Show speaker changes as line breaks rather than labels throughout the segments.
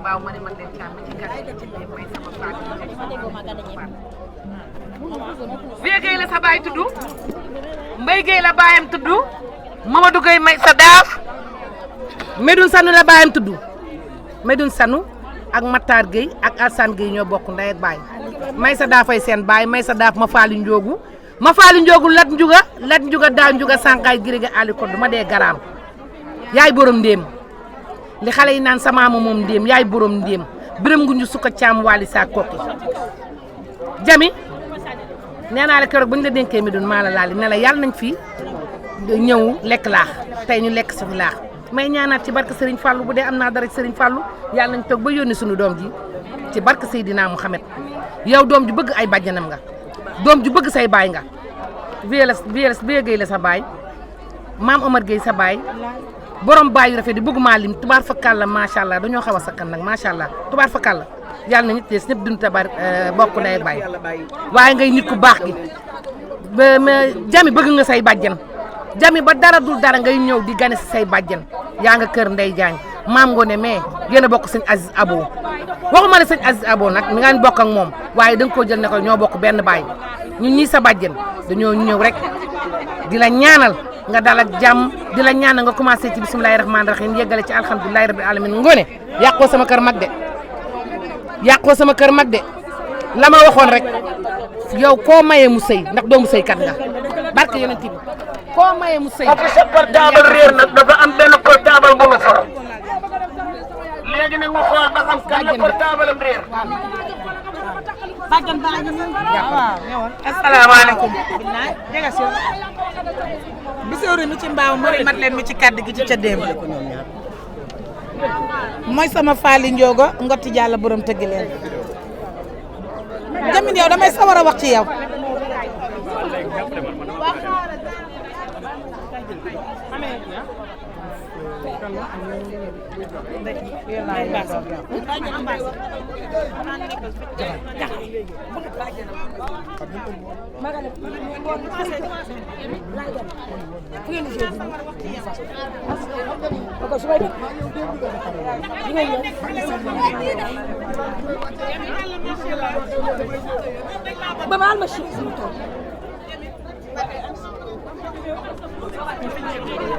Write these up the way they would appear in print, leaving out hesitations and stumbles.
mbaaw ma ne man leen càmm ci kat may sama faat Vieux Gueye la sa baay tudd Mbaye Gueye la baayam tudd Mamadou Gueye may sa daaf Medoune Sanu la baayam tudd Medoune Sanu ak Matar Gueye ak Alsane Gueye ñoo bokk ndey ak baay may sa daafay seen baay may sa daaf ma faali njoogu lat njuga daaw njuga sànqaay girige ali kodd ma dee garaam yaay borom ndéem li xale yi naan sama maama moom ndéem yaay borom ndéem biram ngu ñu sukka caam wali saa kokki jami nee naa la keroog bu ñu la dénkee mi doon maa la laali ne la yàlla nañ fi ñëw lekk laax tey ñu lekk suñu laax may ñaanaat ci barke Serigne Fallou bu dee am naa dara ci Serigne Fallou yàlla nañ toog ba yónni suñu doom ji ci barke Seydina Mouhamed yow doom ju bëgg ay bàjjanam nga doom ju bëgg say baay nga Vieux Gueye la sa baay maam Omar Gueye sa baay borom baay yu rafet di bëgg maa lim tubaar fakal la macha allah dañoo xaw a sakkan nag macha allah tubaar fakal la yàlla na nit des ñëpp dund tabar bokk ndey ak baay waaye ngay nit ku baax gi jami bëgg nga say bàjjan jami ba dara dul dara ngay ñëw di gane si say bàjjan yaa nga kër Ndey Jaañ maam Ngone mais yéen a bokk sëñ Aziz Abo waxuma ne sëñ Aziz Abo nag mi nga bokk ak moom waaye da nga koo jël ne ko ñoo bokk benn baay ñun ñii sa bàjjan dañoo ñëw rek di la ñaanal nga dal ak jàmm di la ñaanal nga commencé ci bismillahi rahmaani rahim yeggale ci alhamdulilahi rabbil alamin Ngone yàqoo sama kër mag de yàqoo sama kër mag de la ma waxoon rek yow koo mayee mu sëy ndax doomu sëy kat nga barke yonent bi koo mayee mu sëy
parce que sa portable réer nag dafa am benn portable bu nga for léegi nag mu xool ba xam kan la portable am réer.
asalaamaaleykum. bisóori mi ci mbaaw mari mat leen mi ci kàddu gi ci ca démb mooy sama faali njoogo ngotti jàlla borom tëgg leen jamin yow damay sawar a wax ci yow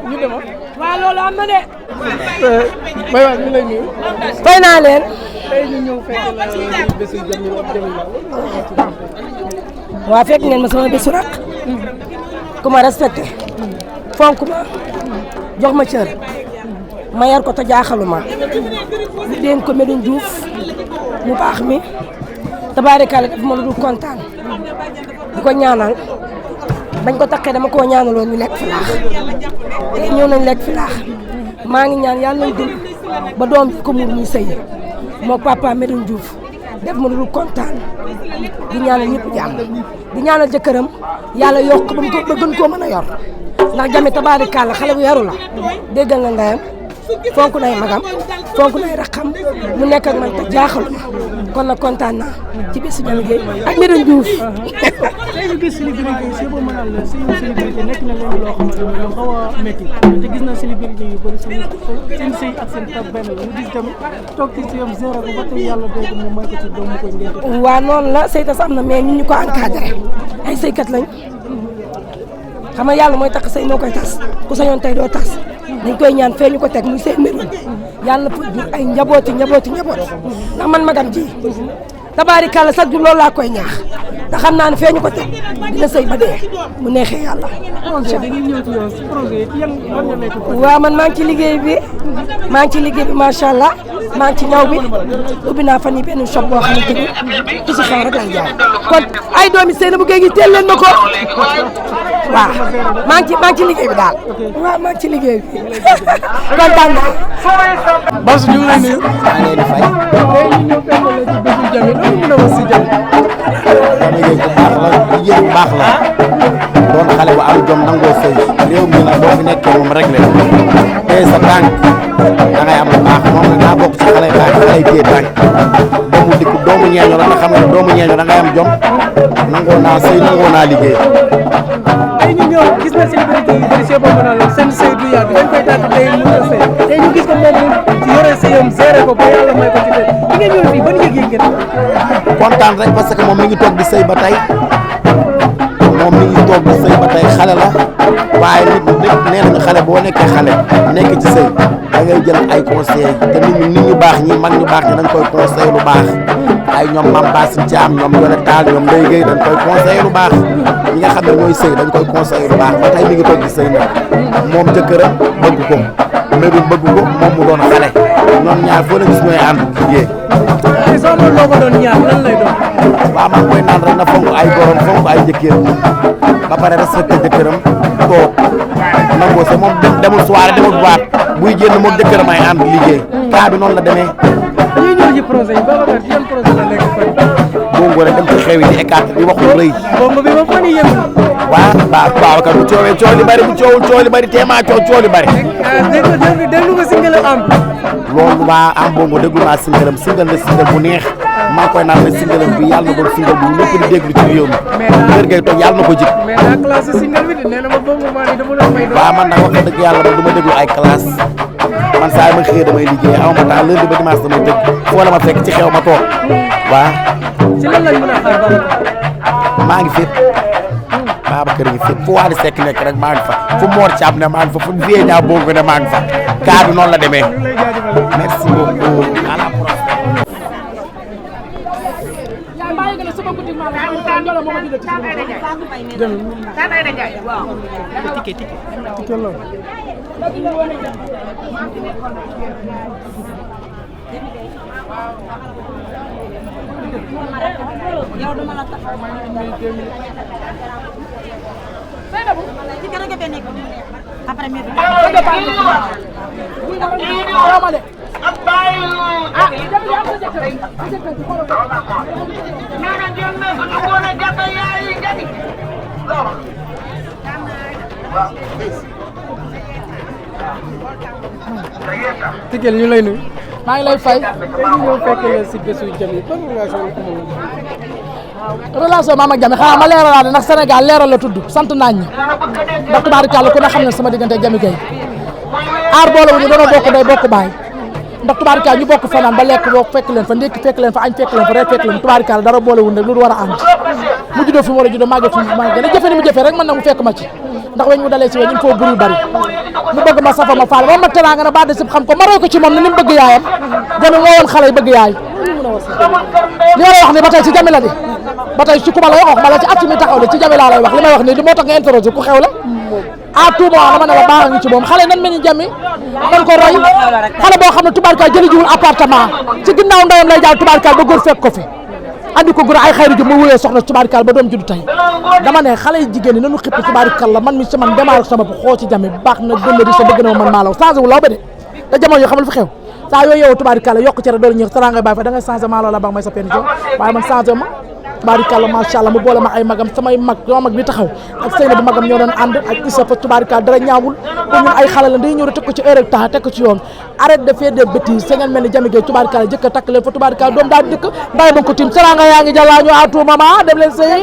ñu demoon.
waaw loolu am na de.
may wax ñu lay nuyu.
fay naa leen.
tey ñu ñëw fekk la bésu Jamil ak Jamil
waaw fekk ngeen ma sama bésu rak. ku ma respecté. fonk ma. jox ma cër. ma yar ko te jaaxaluma. ñu dénk ko Medoune Diouf mu baax mi. tabaarikàlla daf ma lu dul kontaan. di ko ñaanal. bañ ko takkee dama koo ñaanaloon ñu lekk fi laax te ñëw nañ lekk fi laax maa ngi ñaan yàlla nañ dund ba doom bi ko muur ñuy sëy moo papa Medoune Diouf def ma lu kontaan di ñaanal ñëpp jàmm di ñaanal jëkkëram yàlla yokk ba gën koo mën a yor ndax Jami tabaarikàlla xale bu yaru la déggal nga ndeyam fonk nay magam fonk nay raxam mu nekk ak man te jaaxaluma kon nag kontaan naa ci bisu Jami Gueye ak Medoune Diouf.
tey ñu gis célébrité yi si boo mënal la seen célébrité nekk na leen loo xamante ne lu xaw a métti te gis na célébrité yu bëri seen sëy ak seen tab benn la ñu gis tamit toog ci si yam zéro ba tey yàlla doy ko mu may ko ci doom mu koy ngénte.
waaw noonu la sëy tas am na mais ñun ñu ko encadré ay sëykat lañ xam nga yàlla mooy takk sëy moo koy tas ku sañoon tey doo tas dañ koy ñaan fee ñu ko teg muy sëy Medoune yàlla pour jur ay njabooti njaboot ndax man magam ji tabaarikàlla sax jur loolu laa koy ñaax te xam naa ne fee ñu ko teg dina sëy ba dee mu neexee yàlla.
projet dañuy ñëw ci yow si projet yi yan lan nga nekk.
waaw man maa ngi ci liggéey bi macha allah maa ngi ci ñaw bi ubbi naa fan yi benn shop boo xamante ni ci si xew rek lay jaay kon ay doomi Seynabou Gueye gi teel leen ma ko waaw maa ngi ci liggéey bi daal waaw maa ngi ci liggéey bi kontaan naa.
Bas ñu ngi lay nuyu.
maa ngi leen di fay.
tey ñu ñëw fekk la ci bésu Jami loolu mën a wax si Jami.
Jami Gueye ku baax la jigéen bu baax la doon xale bu am jom nangoo sëy réew mi nag boo fi nekkee moom rek la tey sa tànk da ngay am lu baax moom nag daa bokk ci xale baax xale téye tànk doomu dikk doomu ñeeño la nga xam ne doomu ñeeño da ngay am jom nangoo naa sëy nangoo naa liggéey.
tey ñu ñëw gis na célébrité yi bëri si boo mënal la seen sëy du yàgg dañ koy tàgg tey mu ngi sëy tey ñu gis ko moom ci yore sëyam géré ko ba yàlla may ko ci dé li nga ñëw fii ban yëg-yëg ngeen
kontaan rek parce que moom mi ngi toog di sëy ba tey moom mi ngi toog di sëy ba tey xale la waaye nit nee nañu xale boo nekkee xale nekk ci sëy da ngay jël ay conseil te nit ñu baax ñi mag ñu baax ñi dañ koy conseil lu baax ay ñoom Mame Bassi Thiam ñoom Yone Tall ñoom Ndeye Gueye dañ koy conseil lu baax ñi nga xam ne mooy sëy dañ koy conseil lu baax ba tey mi ngi toog di sëy nag moom jëkkëram bëgg ko Medoune bëgg ko moom mu doon xale ñoom ñaar foo la gis ñooy ànd liggéey.
tey soo doon loo ko doon ñaar lan lay doon.
waaw maa ngi koy naan rek na fonk ay gorom fonk ay jëkkër ba pare respecté jëkkëram toog nangoo se moom demul soirée demul boîte buy génn moom jëkkëram ay ànd liggéey cas bi noonu la demee.
ñuy ñëw ci projet yi Babacar ci yan projet la nekk kon.
bongo rek dem ci xew yi di écarté di wax lu rëy.
bongo bi moom fan yii yëngu.
waaw Babacar bu coowee coow li bari bu coowul coow li bari téemaa coow li bari.
déglu nga single am.
loolu waa am bongo déglu naa single bu neex maa ngi koy naan ne single bi yàlla na doon single bu ñëpp di déglu ci réew mi. kër gay toog yàlla na ko jig.
mais daa classe single bi nee na ma bongo maa ni dama la may doon.
waaw man nag wax dëgg yàlla man du ma déglu ay classe man saa ma xëyee damay liggéey aw ma temps lundi ba dimanche damay dégg foo la ma fekk ci xew ma toog waaw.
ci lan lañ mën a xaar Babacar.
maa ngi fépp Babacar ngi fépp fu Wally Seck nekk rek maa ngi fa fu Mor Thiam ne maa ngi fa fu Vieux Niang Bongo ne maa ngi fa kaa bi noonu la demee merci beaucoup à la prochaine.
yow dama la tax ci kër ga nekk après mi
Tikel ñu lay nuyu. maa ngi lay fay. ñu ñëw fekk la si bésu Jami ban relation la amoon.
relation maam ak Jami xanaa ma leeralaat ndax Sénégal leeral la tudd sant naa ñi ndax tubaarikàlla ku ne xam ne sama diggante Jami Gueye aar boole wu ñu doon bokk day bokk baay ndax tubaarikàlla ñu bokk fanaan ba lekk bokk fekk leen fa ndékki fekk leen fa añ fekk leen fa reer fekk leen tubaarikàlla dara boole wu ne lu war a ànd mu juddoo fi mu war a juddoo màggee fi mu màggee ne jëfe ni mu jëfee rek man nag mu fekk ma ci ndax weñ mu dalee ci weñ il faut buri bari mu bëgg ma safa ma faal moom ma teraanga na ba de sib xam ko ma roy ko ci moom ne ni mu bëgg yaayam Jami moo woon xale yi bëgg yaay li ma lay wax ni ba tey ci Jami la di ba tey ci kuma lay wax ma la ci at mi taxaw de ci Jami laa lay wax li may wax ni li moo tax nga interroger ku xew la à tout moment dama ne la baax ngi ci moom xale nan mel ni Jami nan ko roy xale boo xam ne tubaarkaal jëli jiwul appartement ci ginnaaw ndeyam lay jaay tubaarkaal ba góor fekk ko fi andi ko gura ay xayri ji mu wuyee soxna tubaarkaal ba doom juddu tey dama ne xale yi jigéen ñi nanu xippi tubaarkaal la man mi ci man démarré sama bopp xoo ci Jami baax na gën di sa bëgg na ma man maa law changé wu law ba de te jamono yoo xam lu fi xew saa yooyu yow tubaarkaal yokk cere doolu ñëw sarangay bàyyi fa da ngay changé maa la baax may sa pension waaye man changé ma tubaarikàlla macha allah mu boole ma ay magam samay mag sama mag bi taxaw ak sëy na bu magam ñoo doon ànd ak Issa fa tubaarikàlla dara ñaawul te ñun ay xale la day ñëw teg ko ci heure ak temps teg ko ci yoon arrête de faire des bêtises sa ngeen mel ni Jami Gueye tubaarikàlla jëkk takk leen fa tubaarikàlla doom daal dëkk bàyyi ba ko tim saranga yaa ngi jàllaa ñu à tout moment dem leen sëy